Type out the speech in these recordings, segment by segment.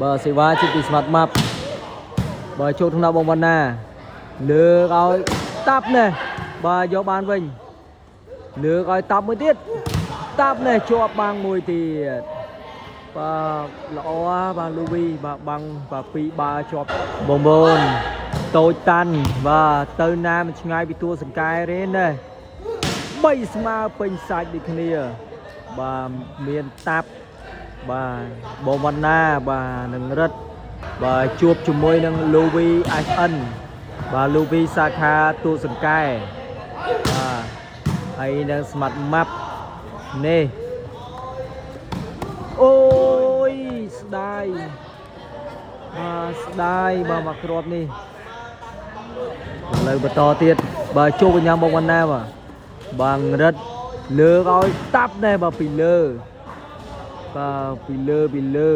បាទសេវាជាពីស្មាត់ម៉ាប់បាទចូលក្នុងបងវណ្ណាលើកឲ្យតាប់នេះបាទយកបានវិញលើកឲ្យតាប់មួយទៀតតាប់នេះជាប់បាំងមួយទៀតបាទល្អបាទលូវីបាទបាំងបាទពីរបាជាប់បងប្អូនតូចតាន់បាទទៅណាមិនឆ្ងាយពីតួសង្កែទេណា3ស្មើពេញសាច់ដូចគ្នាបាទមានតាប់បាទបងវណ្ណាបាទនឹងរិទ្ធបាទជួបជាមួយនឹងលូវី SN បាទលូវីសាខាទូសង្កែបាទហើយនឹងស្មាត់ម៉ាប់នេះអូយស្ដាយបាទស្ដាយបាទមកគ្រាប់នេះឥឡូវបន្តទៀតបាទជួបកញ្ញាបងវណ្ណាបាទបាងរិទ្ធលើកឲ្យតាប់ដែរបាទពីលើបាទពីលើពីលើ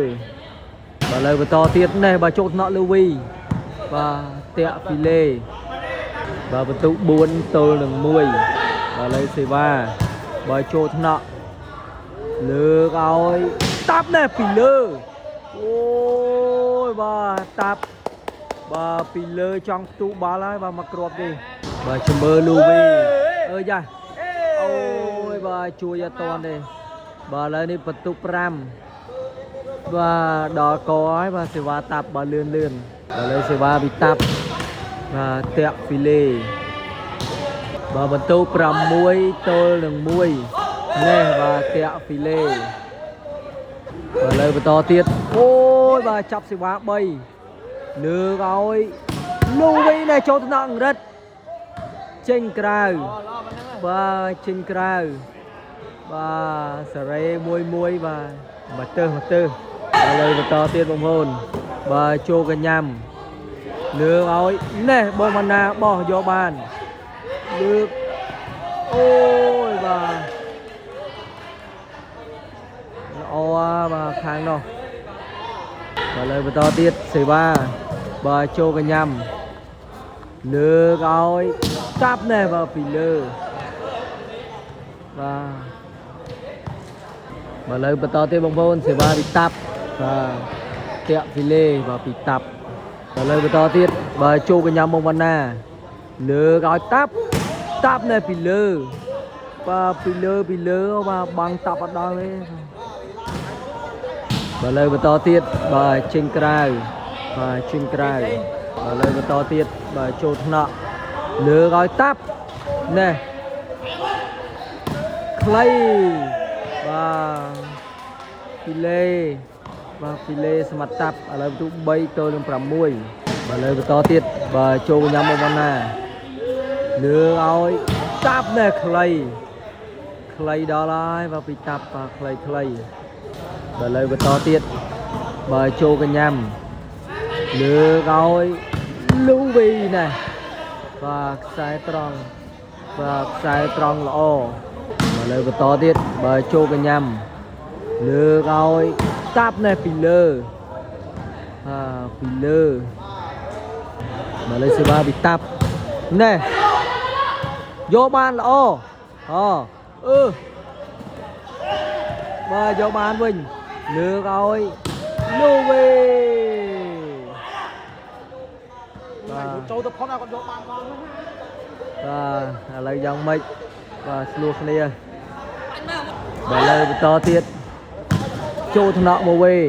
បាទលើបន្តទៀតនេះបាទចូលថ្នាក់លើវីបាទតាក់ពីលេបាទបន្ទុក4ទល់នឹង1បាទលើសេវាបាទចូលថ្នាក់លើកឲ្យតាប់នេះពីលើអូយបាទតាប់បាទពីលើចង់ផ្ទុះបាល់ហើយបាទមកគ្រាប់ទេបាទជំមើលូវីអើយ៉ាអូយបាទជួយអត់តាន់ទេបាទឥឡូវនេះបន្ទុក5បាទដល់កហើយបាទសេវាតាប់បាទលឿនលឿនបាទឥឡូវសេវាពីតាប់បាទតាក់ពីលេបាទបន្ទុក6ទល់នឹង1នេះបាទតាក់ពីលេបាទឥឡូវបន្តទៀតអូយបាទចាប់សេវា3លើកឲ្យលូវីនេះចូលថ្នាក់អង្រិតចេញក្រៅបាទចេញក្រៅបាទសេរីមួយមួយបាទមកទៅមកទៅឥឡូវបន្តទៀតបងប្អូនបាទចូលកញ្ញាំលើកឲ្យនេះបងម៉ាណាបោះយកបានលើកអូយបាទល្អបាទខាងនោះបាទលើបន្តទៀតសេវាបាទចូលកញ្ញាំលើកឲ្យចាប់នេះបាទពីលើបាទបាទលើបន្តទៀតបងប្អូនសេវាពីតាប់បាទតាក់ពីលេបាទពីតាប់បាទលើបន្តទៀតបាទចូលកញ្ញាំបងវណ្ណាលើកឲ្យតាប់តាប់នេះពីលើបាទពីលើពីលើបាទបាំងតាប់អត់ដល់ទេបាទលើបន្តទៀតបាទចេញក្រៅបាទចេញក្រៅបាទលើបន្តទៀតបាទចូលថ្នាក់លើកឲ្យតាប់នេះខ្លីបាទពីលេបាទពីលេសមត្ថតាប់ឥឡូវបន្ទុក3ទល់នឹង6បាទលើបន្តទៀតបាទចូលញ៉ាំមកវណ្ណាលើឲ្យតាប់នេះខ្លីខ្លីដល់ហើយបាទពីតាប់បាទខ្លីខ្លីបាទលើបន្តទៀតបាទចូលកញ្ញាំលើឲ្យលូវីនេះបាទខ្សែត្រង់បាទខ្សែត្រង់ល្អបាទលើបន្តទៀតបាទចូលកញ្ញាំលើកឲ្យតាប់នេះពីលើបាទពីលើបាទលើសេវាពីតាប់នេះយកបានល្អអអឺបាទយកបានវិញលើកឲ្យលូវីបាទ ចូលទៅផុតគាត់យកបានមក បាទឥឡូវយ៉ាងម៉េចបាទស្លោះគ្នាបាទឥឡូវបន្តទៀតចូលថ្នាក់មកវិញ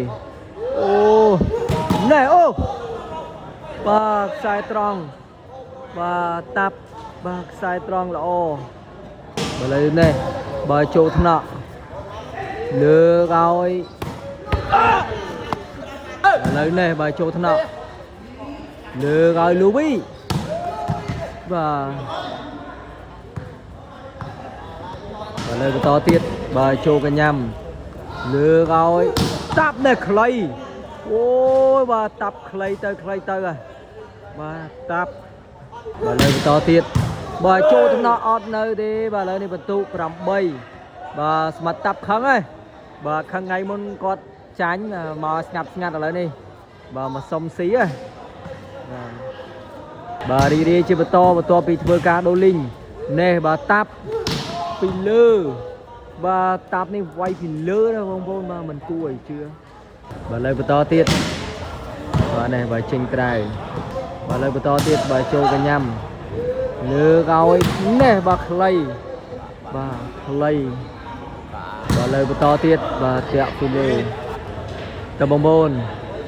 អូណែអូបាទខ្សែត្រង់បាទតាប់បាទខ្សែត្រង់ល្អបាទឥឡូវនេះបាទចូលថ្នាក់លើកឲ្យឥឡូវនេះបាទចូលថ្នាក់លើកឲ្យលូវីបាទបាទលើបន្តទៀតបាទចូលកញ្ញាំលើកឲ្យតាប់នេះខ្លីអូយបាទតាប់ខ្លីទៅខ្លីទៅហើយបាទតាប់បាទលើបន្តទៀតបាទចូលថ្នាក់អត់នៅទេបាទឥឡូវនេះបន្ទុក8បាទស្មាត់តាប់ខឹងហើយបាទខឹងថ្ងៃមុនគាត់ចាញ់មកស្ងាត់ស្ងាត់ឥឡូវនេះបាទមកសុំស៊ីហ៎បាទបាទរីរាយជាបន្តបន្ទាប់ពីធ្វើការដូរលីងនេះបាទតាប់ពីលើបាទតាប់នេះវាយពីលើណាបងប្អូនបាទមិនគួរឲ្យជឿបាទលើបន្តទៀត បាទនេះបាទចេញក្រៅបាទលើបន្តទៀតបាទចូលកញ្ញាំលើកឲ្យនេះបាទខ្លីបាទខ្លីបាទលើបន្តទៀតបាទតាក់ពីលើតបងប្អូន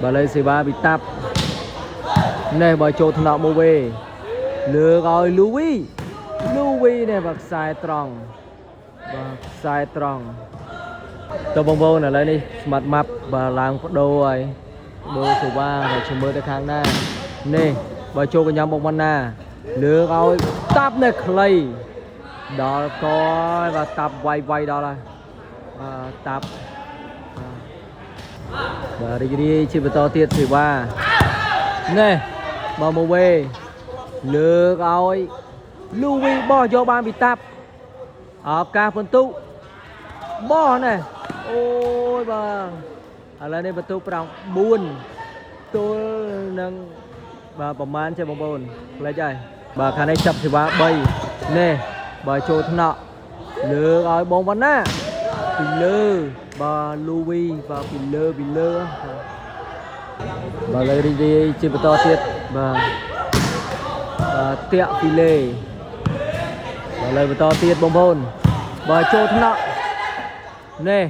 បាទលើសេវាពីតាប់នេះបាទចូលថ្នាក់មកវេលើកឲ្យលូវីលូវីនេះបាទខ្សែត្រង់បាទខ្សែត្រង់តបងប្អូនឥឡូវនេះស្មាត់ម៉ាប់បាទឡើងបដូរហើយដូរសេវាហើយជំរឿទៅខាងណានេះបើចូលកញ្ញាំបុកមិនណាលើកឲ្យតាប់នេះខ្លីដល់កហើយបាទតាប់វាយវាយដល់ហើយបាទតាប់បាទរីករាយជាបន្តទៀតសេវានេះបើមកវេលើកឲ្យលូវីបោះយកបានពីតាប់ឱកាសពិន្ទុបោះនេះអូយបាទឥឡូវនេះបន្ទុ9ទល់នឹងបាទប្រមាណចេះបងប្អូនផ្លេចហើយបាទខាងនេះចាប់សេវា3នេះបាទចូលថ្នាក់លើកឲ្យបងវណ្ណាពីលើបាទលូវីបាទពីលើពីលើបាទលើរីករាយជាបន្តទៀតបាទបាទតាក់ពីលេបាទលើបន្តទៀតបងប្អូនបាទចូលថ្នាក់នេះ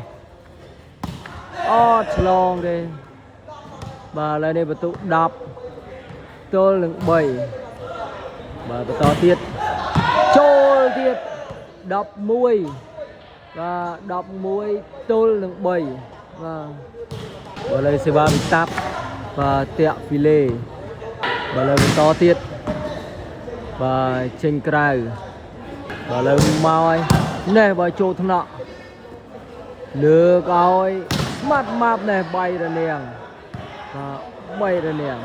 អត់ឆ្លងទេបាទឥឡូវនេះបន្ទុ10ទល់នឹង3បាទបន្តទៀតចូលទៀត11បាទ11ទល់នឹង3បាទបាទលើសេវាវិតាប់បាទតាក់ហ្វីលេបាទលើបន្តទៀតបាទចេញក្រៅបាទលើមកហើយនេះបាទចូលថ្នាក់លើកឲ្យស្មាត់ម៉ាប់នេះបីរនាងបាទ3រនាង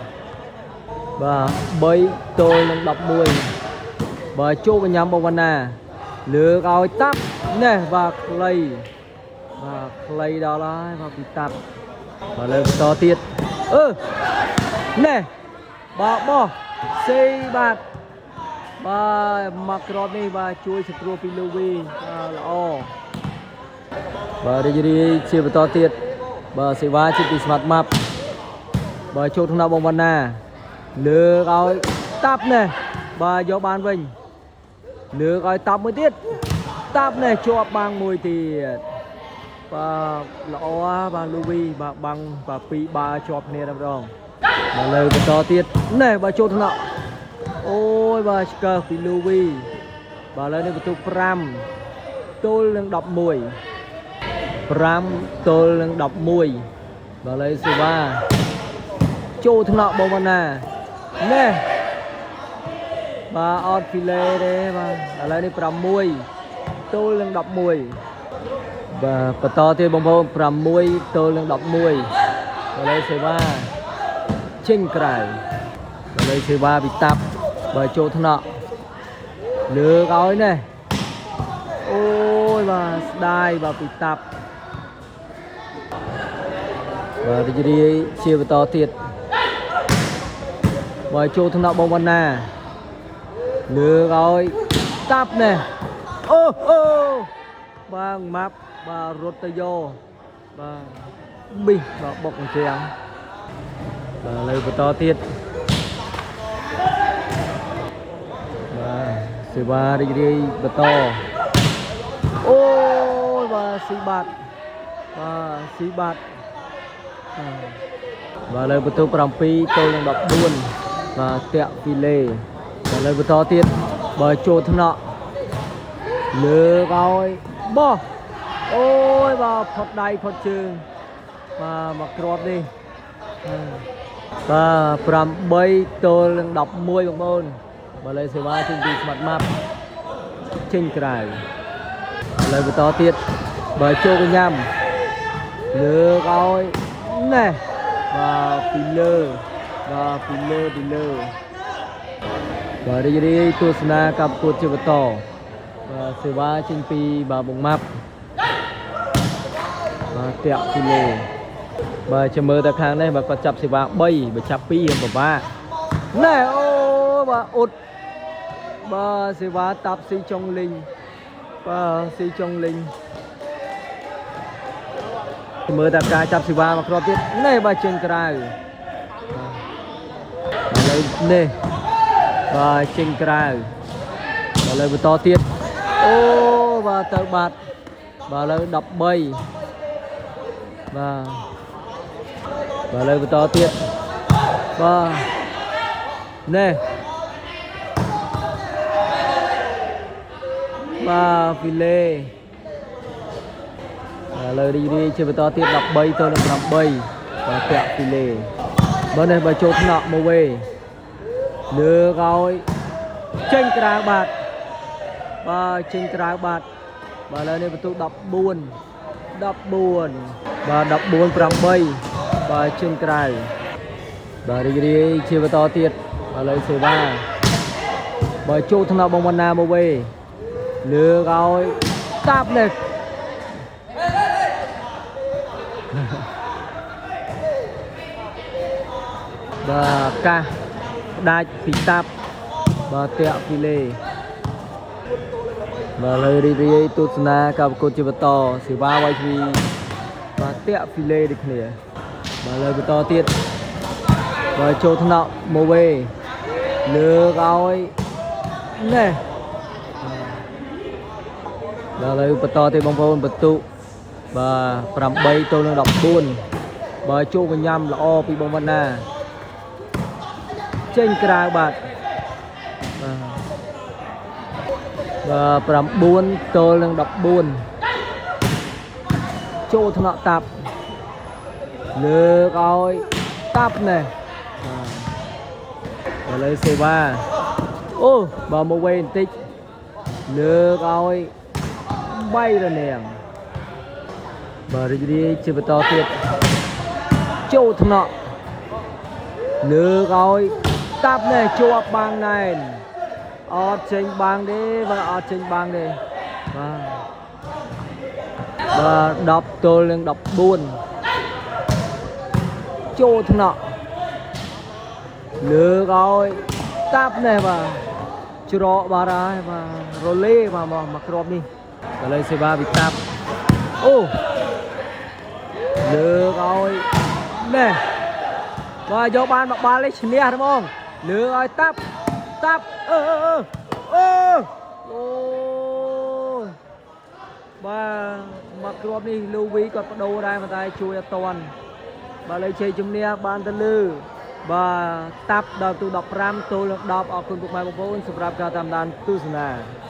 បាទ3ទល់នឹង11បាទចូលកញ្ញាំបវណ្ណាលើកឲ្យតាប់នេះបាទខ្លីបាទខ្លីដល់ហើយបាទពីតាប់បាទលើបន្តទៀតអឺនេះបាទបោះសេបាទបាទមកក្របនេះបាទជួយសង្គ្រោះពីលូវីបាទល្អបាទរីករាយជាបន្តទៀតបាទសេវាជាពីស្មាត់ម៉ាប់បាទចូលក្នុងបងវណ្ណាលើកឲ្យតាប់នេះបាទយកបានវិញលើកឲ្យតាប់មួយទៀតតាប់នេះជាប់បាំងមួយទៀតបាទល្អបាទលូវីបាទបាំងបាទពីរបាជាប់គ្នាតែម្ដងបាទលើបន្តទៀតនេះបាទចូលថ្នាក់អូយបាទឆ្កើពីលូវីបាទឥឡូវនេះបន្ទុក5ទល់នឹង11 5ទល់នឹង11បាទឥឡូវសេវាចូលថ្នាក់បងវណ្ណានេះបាទអត់ហ្វីលេទេបាទឥឡូវនេះ6ទល់នឹង11បាទបន្តទៀតបងប្អូន6ទល់នឹង11បាទឥឡូវសេវាចេញក្រៅបាទឥឡូវសេវាពីតាប់បាទចូលថ្នាក់លើកឲ្យនេះអូយបាទស្ដាយបាទពីតាប់បាទរីករាយជាបន្តទៀតបាទចូលថ្នាក់បងវណ្ណាលើកឲ្យតាប់នេះអូអូបាទម៉ាប់បាទរត់ទៅយកបាទប៊ីសបាទបុកអញ្ចឹងបាទលើបន្តទៀតបាទសេវារីករាយបន្តអូយបាទស៊ីបាត់បាទស៊ីបាត់បាទលើបន្ទុក7ទល់នឹង14បាទតាក់ហ្វីលេបាទលើបន្តទៀតបើចូលថ្នាក់លើកឲ្យបោះអូយបាទផុតដៃផុតជើងបាទមកគ្រាប់នេះបាទ8ទល់នឹង11បងប្អូនបាទលើសេវាចេញពីស្មាត់ម៉ាប់ចេញក្រៅលើបន្តទៀតបើចូលកញ្ញាំលើកឲ្យណែបាទពីលើបាទពីលើពីលើបាទរីករាយទស្សនាការប្រកួតជាបន្តបាទសេវាចេញពីបាទបងម៉ាប់បាទតាក់ពីលើបាទចាំមើលទៅខាងនេះបាទគាត់ចាប់សេវា3បើចាប់2រៀងពិបាកណែអូបាទអ៊ុតបាទសេវាតាប់ស៊ីចុងលីងបាទស៊ីចុងលីងមើលតែការចាប់សេវាមកគ្រាប់ទៀតនេះបាទចេញក្រៅ បាទឥឡូវនេះបាទចេញក្រៅបាទឥឡូវបន្តទៀតអូបាទទៅបាត់បាទឥឡូវ13បាទបាទឥឡូវបន្តទៀតបាទនេះបាទហ្វីលេឥឡូវរីករាយជាបន្តទៀត13ទៅនឹង8បាទពាក់ហ្វីលេបើនេះបើចូលថ្នាក់មកវេលើកឲ្យចេញក្រៅបាទបាទចេញក្រៅបាទបាទឥឡូវនេះបន្ទុក14 14បាទ14 8បាទចេញក្រៅបាទរីករាយជាបន្តទៀតឥឡូវសេវាបើចូលថ្នាក់បងវណ្ណាមកវេលើកឲ្យតាប់នេះបាទកាសផ្ដាច់ពីតាប់បាទតាក់ពីលេបាទលើរីករាយទស្សនាការប្រកួតជាបន្តសេវាវាយទ្វីបាទតាក់ពីលេដូចគ្នាបាទលើបន្តទៀតបាទចូលថ្នាក់មកវេលើកឲ្យនេះបាទលើបន្តទៀតបងប្អូនបន្ទុបាទ8ទល់នឹង14បើចូលកញ្ញាំល្អពីបងវណ្ណាចេញក្រៅបាទបាទ9ទល់នឹង14ចូលថ្នាក់តាប់លើកឲ្យតាប់ណែបាទឥឡូវសេវាអូបើមកវេបន្តិចលើកឲ្យបីរនាងបាទរីករាយជាបន្តទៀតចូលថ្នាក់លើកឲ្យតាប់ណែជាប់បាងណែនអត់ចេញបាងទេបាទអត់ចេញបាងទេបាទបាទ10ទល់នឹង14ចូលថ្នាក់លើកឲ្យតាប់ណែបាទច្រកបាទហើយបាទរលេបាទមកមកគ្រាប់នេះឥឡូវសេវាវិតាប់អូលើកឲ្យណែបាទយកបានមកបាល់នេះឈ្នះហ្មងលើកឲ្យតាប់តាប់អឺអឺអឺអូបាទមកគ្រាប់នេះលូវីគាត់បដូរដែរប៉ុន្តែជួយអត់តាន់បាទលើជ័យជំនះបានទៅលើបាទតាប់ដល់ទូ15ទល់នឹង10អរគុណពុកម៉ែបងប្អូនសម្រាប់ការតាមដានទស្សនា។